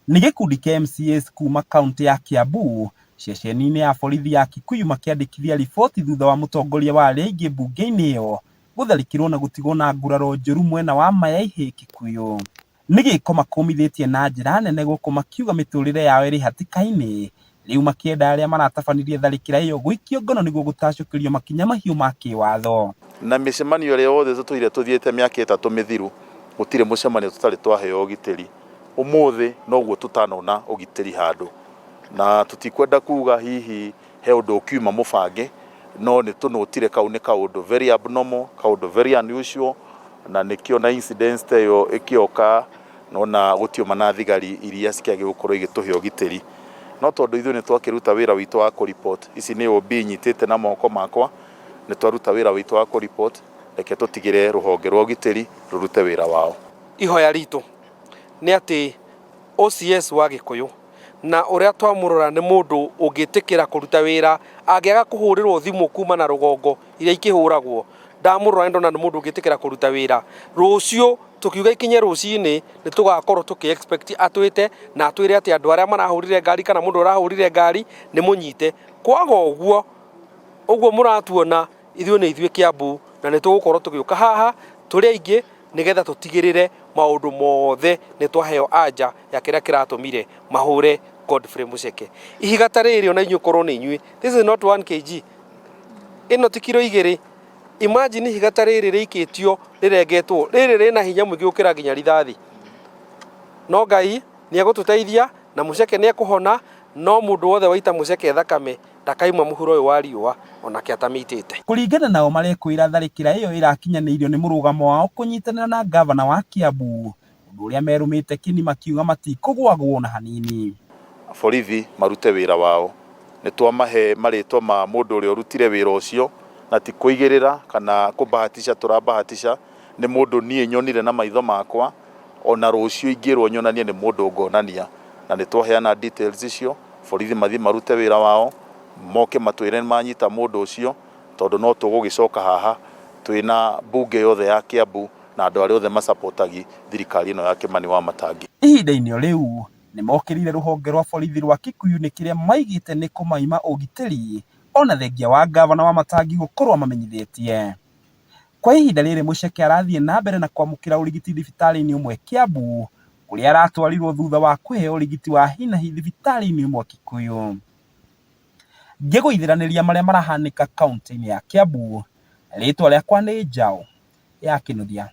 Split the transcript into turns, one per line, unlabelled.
Nĩ gĩkundi kĩa MCAs kuma kaũntĩ ya Kiambu ceceni-inĩ ya borithi ya Kikuyu makĩandĩkithia riboti thutha wa mũtongoria wa arĩa aingĩ mbunge-inĩ ĩyo gũtharĩkĩrwo na gũtigwo na nguraro njũru mwena wa Mayaihĩ Kikuyu. Nĩ gĩko makũmithĩtie na njĩra nene gũkũ makiuga mĩtũrĩre yao ĩrĩ hatĩka-inĩ rĩu makĩenda arĩa maratabanirie tharĩkĩra ĩyo gũikio ngono nĩguo gũtacũkĩrio makinya mahiũ ma kĩwatho.
Na mĩcemanio ĩrĩa yothe tũtũire tũthiĩte mĩaka 3 mĩthiru, gũtirĩ mũcemanio tũtarĩ twaheo ũgitĩri. Ũmũthĩ noguo tũtanona ũgitĩri handũ, na tũtikwenda kuga hihi he ũndũ ũkiuma mũbange, no nĩ tũnũtire kau nĩ kaũndũ very abnormal, kaũndũ very unusual, na nĩkĩo na incidents ta ĩyo ĩkĩoka nona gũtiũma na thigari iria cikĩagĩrĩirwo gũkorwo igĩtũhe ũgitĩri. No tondũ ithuĩ nĩ twakĩruta wĩra witũ wa kũ-report, ici nĩ OB nyitĩte na moko makwa, nĩ twaruta wĩra witũ wa kũ-report, reke tũtigĩre rũhonge rwa ũgitĩri rũrute wĩra wao.
Ihoya ritũ nĩ atĩ OCS wa Gĩkũyũ na ũrĩa twamũrora nĩ mũndũ ũngĩtĩkĩra kũruta wĩra angĩaga kũhũrĩrwo thimũ kuma na rũgongo iria ikĩhũragwo, ndamũrora nĩ ndona nĩ mũndũ ũngĩtĩkĩra kũruta wĩra. Rũciũ tũkiuga ikinye rũcinĩ nĩ tũgakorwo tũkĩ expect atwĩte na atwĩre atĩ andũ arĩa marahũrire ngari kana mũndũ ũrahũrire ngari nĩ mũnyite. Kwaga ũguo, ũguo mũratuona ithuĩ nĩ ithuĩ Kiambu na nĩ tũgũkorwo tũgĩũka haha tũrĩ aingĩ nĩgetha tũtigĩrĩre maũndũ mothe nĩ twaheo anja ya kĩrĩa kĩratũmire mahũre Godfrey Mucheke. Ihiga ta rĩrĩ ona inyuĩ korwo nĩ inyuĩ, this is not 1 kg, ĩno ti kiro 2. Imagine ihiga ta rĩrĩ rĩikĩtio rĩrengetwo, rĩrĩ rĩna hinya mũingĩ gũkĩra nginya rithathi. No Ngai nĩ egũtũteithia na Mucheke nĩ ekũhona, no mũndũ wothe waita Mucheke thakame ndakaima mũhuro ũyũ wa riũa onake atamĩitĩte.
Kũringana nao marekwĩra tharĩkĩra ĩyo ĩrakinyanĩirio nĩ mũrũgamo wao kũnyitanĩra na ngavana wa Kiambu, ũndũ ũrĩa merũmĩte kĩni makiuga matikũgwagwo na hanini.
Borithi marute wĩra wao, nĩ twamahe marĩtwa ma mũndũ ũrĩa ũrutire wĩra ũcio, na ti kũigĩrĩra kana kũbahatisha tũrabahatisha, nĩ mũndũ niĩ nyonire na maitho makwa, ona rũciũ ingĩrwo nyonanie nĩ mũndũ ngonania, na nĩ twaheana details icio, borithi mathiĩ marute wĩra wao, moke matwĩre nĩ manyita mũndũ ũcio, tondũ no tũgũgĩcoka haha twĩna mbunge yothe ya Kiambu na andũ arĩa othe masapotagi thirikari ĩno ya Kimani wa Matangi.
Ihinda-inĩ o rĩu nĩ mokĩrĩire rũhonge rwa borithi rwa Kikuyu nĩ kĩrĩa maigĩte nĩ kũmaima ũgitĩri ona thengia wa ngavana wa Matangi gũkorwo amamenyithĩtie. Kwa ihinda rĩrĩ Mucheke arathiĩ na mbere na kwamũkĩra ũrigiti thibitarĩ-inĩ ũmwe Kiambu kũrĩa aratwarirwo thutha wa kũheo ũrigiti wa hi na hi thibitarĩ-inĩ ũmwe Kikuyu. Ngĩgũithĩranĩria marĩa marahanĩka kaũntĩ-inĩ ya Kiambu, rĩtwa rĩakwa nĩ Njaũ ya Kĩnuthia.